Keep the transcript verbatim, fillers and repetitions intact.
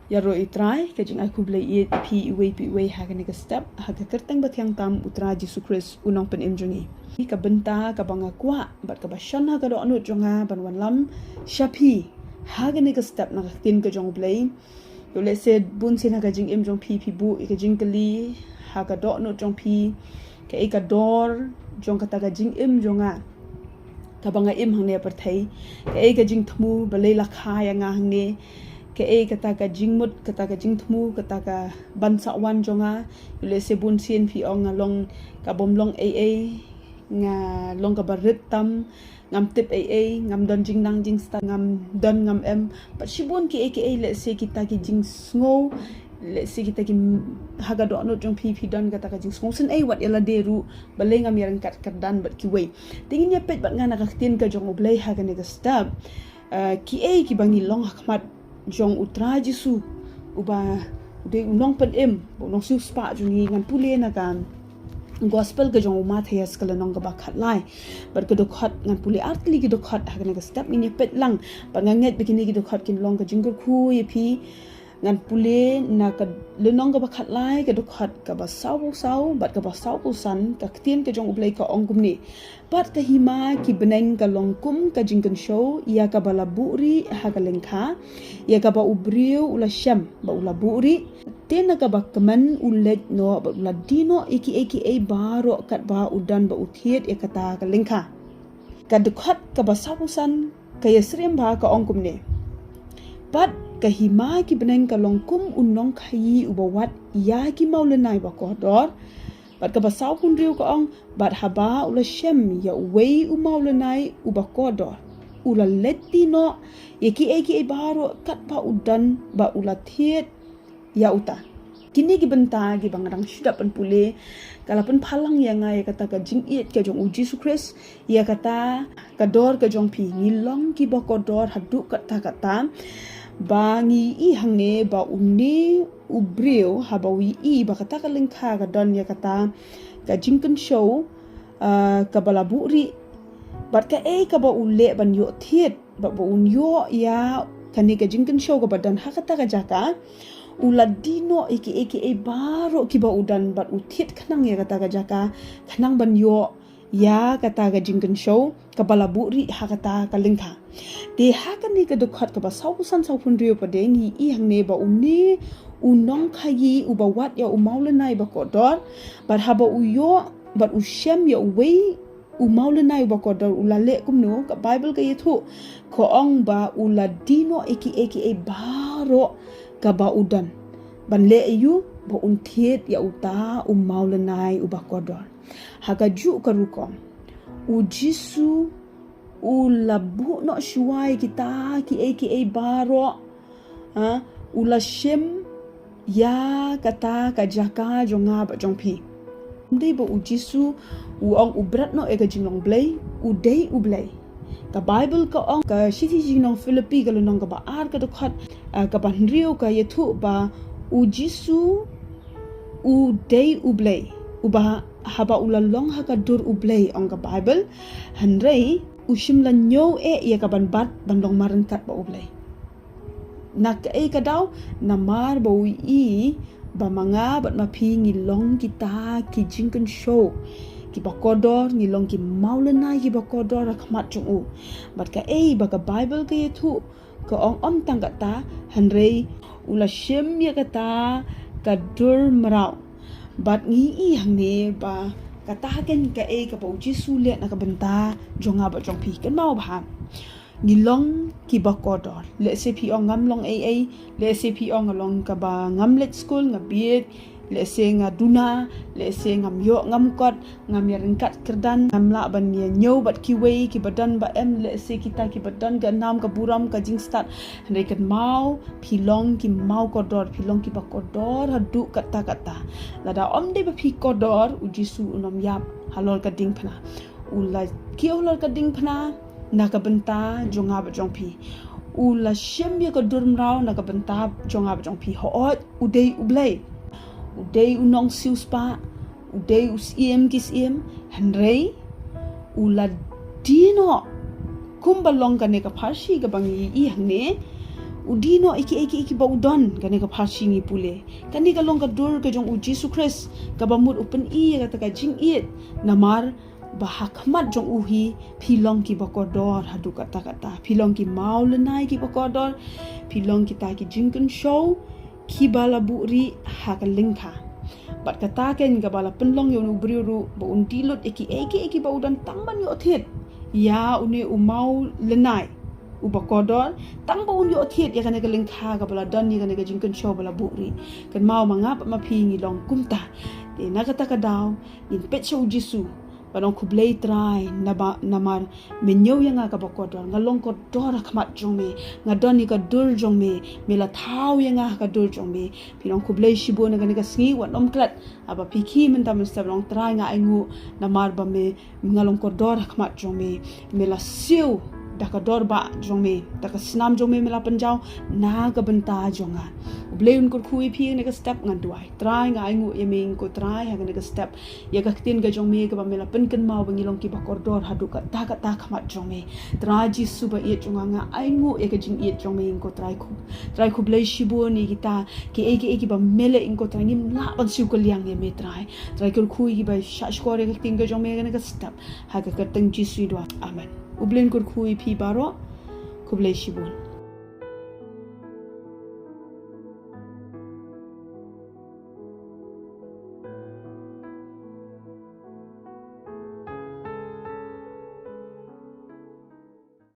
Ïaroh ïa U Trai, ka jingai khublei ïa phi iwei pa iwei ha kane ka step, ha ka kyrteng bathiang tam U Trai Jisu Khrist, U Nongpynim jong ngi. Ka bynta kaba nga kwah bad kaba shon ha ka dohnud jong nga ban wanlam sha phi ha kane ka step na ka ktien ka jong U Blei. Ïoh lehse bun sien ha ka jingim jong phi, phi buh ïa ka jingkylli ha ka dohnud jong phi, kaei ka dor jong kata ka jingim jong nga kaba nga im hangne ha pyrthei, kaei ka jingthmu balei la kha ïa nga hangne, kaei kata ka jingmut, kata ka jingthmu, kata ka ban sah wan jong nga. Ïoh lehse bun sien phi ong nga long kabym long ei ei, nga long kaba rit tam, ngam tip ei ei, ngam don jingnang jingstad, ngam don ngam em. Bad shibun kiei kiei, lehse kita ki jingsngew, lehse kita ki, ha ka dohnud jong phi phi don kata ka jingsngew sngewsynei wat ïa lade ruh, balei ngam ïaryngkat kyrdan bad kiwei. Te ngin ïa peit bad nga na ka ktien ka jong U Blei ha kane ka step. Ah, kiei kiba ngi long ha khmat jong U Trai Jisu, uba u dei U Nongpynim, ba U Nongsiewspah jong ngi. Ngan pule na ka Gospel ka jong u Mathaios ka lynnong kaba khatlai bad ka dkhot, ngan pule artylli ki dkhot ha kane ka step, ngin ïa peit lang. Bad nga ngeit ba kine ki dkhot kin long ka jingkyrkhu ïa phi. Ngan pule na ka lynnong kaba khatlai, ka dkhot kaba sawphew saw bad kaba sawphew san. Ka ktien ka jong U Blei ka ong kumne: Bad ka hima ki bneng ka long kum ka jingkynshew ïa kaba la buhrieh ha ka lyngkha, ïa kaba u briew u la shem bad u la buhrieh. Te na kaba kmen u leit noh bad u la die noh ïa kiei kiei baroh katba u don bad u thied ïa kata ka lyngkha. Ka dkhot kaba sawphew san ka ïasyriem bha, ka ong kumne: Bad ka hima ki bneng ka long kum u nongkhaïi uba wad ïa ki mawlynnai ba kordor. Bad kaba sawphew hynriew ka ong: Bad haba u la shem ïa uwei u mawlynnai uba kordor, u la leit die noh ïa kiei kiei baroh katba u don bad u la thied ïa uta. Kine ki bynta kiba nga dang shu dep ban pule, ka la pynpaw lang ïa nga ïa kata ka jingïeit ka jong U Jisu Khrist, ïa kata ka dor ka jong phi. Ngi long kiba kordor haduh katta katta, ba ngi i hangne ba une u briew, haba u i ba kata ka lyngkha ka don ïa kata ka jingkynshew, ah, kaba la buhrieh, bad kaei kaba u leh ban ïoh thied, bad ba un ïoh ïa kane ka jingkynshew kaba don ha kata ka jaka, u la die noh ïa kiei kiei baroh kiba u don bad u thied khnang ïa kata ka jaka, khnang ban ïoh ïa kata ka jingkynshew kaba la buhrieh ha kata ka lyngkha. Te ha kane ka dkhot kaba sawphew san, sawphew hynriew pat, ngi i hangne ba une u nongkhaïi uba wad ïa u mawlynnai ba kordor, bad haba u ïoh bad u shem ïa uwei u mawlynnai uba kordor, u la leh kumno? Ka Baibl ka ïathuh, ka ong ba u la die noh ïa kiei kiei baroh kaba u don, ban leh aïu? Ba un thied ïa uta u mawlynnai uba kordor. Ha kajuh ka rukom, U Jisu u la buh noh shuwa ïa kita kiei kiei baroh, ha, u la shim ïa kata ka jaka jong nga bad jong phi. Ym dei ba U Jisu u ong u bret noh ïa ka jinglong Blei, u dei U Blei. Ka Baibl ka ong, ka shithi sha ki nong Philippi ka lynnong kaba ar ka dkhot, ah, kaba hynriew ka ïathuh ba U Jisu u dei U Blei, uba haba u la long ha ka dur U Blei, ong ka Baibl, hynrei u shym la ñiew eh ïa ka ban bat ban long marryngkat bad U Blei. Na kaei ka daw? Namar ba u i ba ma nga bad ma phi ngi long kita ki jingkynshew kiba kordor, ngi long ki mawlynnai kiba kordor ha khmat jong u. Bad kaei ba ka Baibl ka ïathuh, ka ong ym tang kata, hynrei u la shim ïa kata ka dur mraw. Bad ngi i hangne ba kata ka dei kaei kaba U Jisu u leh na ka bynta jong nga bad jong phi. Kynmaw bha, ngi long kiba kordor. Lehse phi ong ngam long ei ei, lehse phi ong nga long kaba ngam leit skul, nga bieit, lehse nga duna, lehse ngam ïoh ngam kot, ngam ïaryngkat kyrdan, ngam lah ban ïa ñiew bad kiwei kiba don ba em, lehse kita kiba don ka nam ka burom ka jingstad. Hynrei kynmaw, phi long ki mawkordor, phi long kiba kordor haduh katta katta. Lada ym dei ba phi kordor, U Jisu un ym ïap halor ka diengphna. U la kiew halor ka diengphna na ka bynta jong nga bad jong phi. U la shim ïa ka dur mraw na ka bynta jong nga bad jong phi. Hooid, u dei U Blei, u dei U Nongsiewspah, u dei U Syiem ki syiem, hynrei u la die noh. Kumba long kane ka pharshi kaba ngi i hangne, u die noh ïa kiei kiei kiba u don. Kane ka pharshi ngi pule, kane ka long ka dur ka jong u Jisu Khrist, kaba mut u pyni ïa kata ka jingïeit, namar ba ha khmat jong u hi phi long kiba kordor haduh katta katta, phi long ki mawlynnai kiba kordor, phi long kita ki jingkynshew kiba la buhrieh ha ka lyngkha. Bad kata keiñ kaba la pynlong ïa une u briew ruh, ba un die lut ïa kiei kiei kiba u don tang ban ïoh thied ïa une u mawlynnai uba kordor, tang ba un ïoh thied ïa kane ka lyngkha kaba la don ïa kane ka jingkynshew ba la buhrieh. Kynmaw, ma nga bad ma phi ngi long kumta. Te na kata ka daw ngin peit sha u Jisu, ban ong, khublei Trai, naba, namar me ñiew ïa nga kaba kordor, nga long kordor ha khmat jong me, nga don ïa ka dur jong me, me la thaw ïa nga ha ka dur jong me. Phin ong, khublei shibun, na kane ka sngi wat nym klet, haba phi khie mynta mynstep, ong, Trai, nga ainguh namar ba me, nga long kordor ha khmat jong me, me la siew da ka dor ba jong me, da ka snam jong me me la pynjaw na ka bynta jong nga. U Blei un kyrkhu ïa phi ha kane ka step, ngan duwai. Trai, nga ainguh ïa me ko Trai ha kane ka step, ïa ka ktien ka jong me kaba me la pynkynmaw ba ngi long kiba kordor haduh katta katta ha khmat jong me. Trai Jisu ba ïeit jong nga, nga ainguh ïa ka jingïeit jong me ko Trai. Khu-, Trai, khublei shibun ïa kita kiei kiei kiba me leh ko Trai, ngim lah ban siew kylliang ïa me Trai. Trai, kyrkhu ïa kiba shahshkor ïa ka ktien ka jong me ha kane ka step, ha ka kyrteng Jisu ngi duwai. Amen. U Blei un kyrkhu ïa phi baroh. Khublei shibun.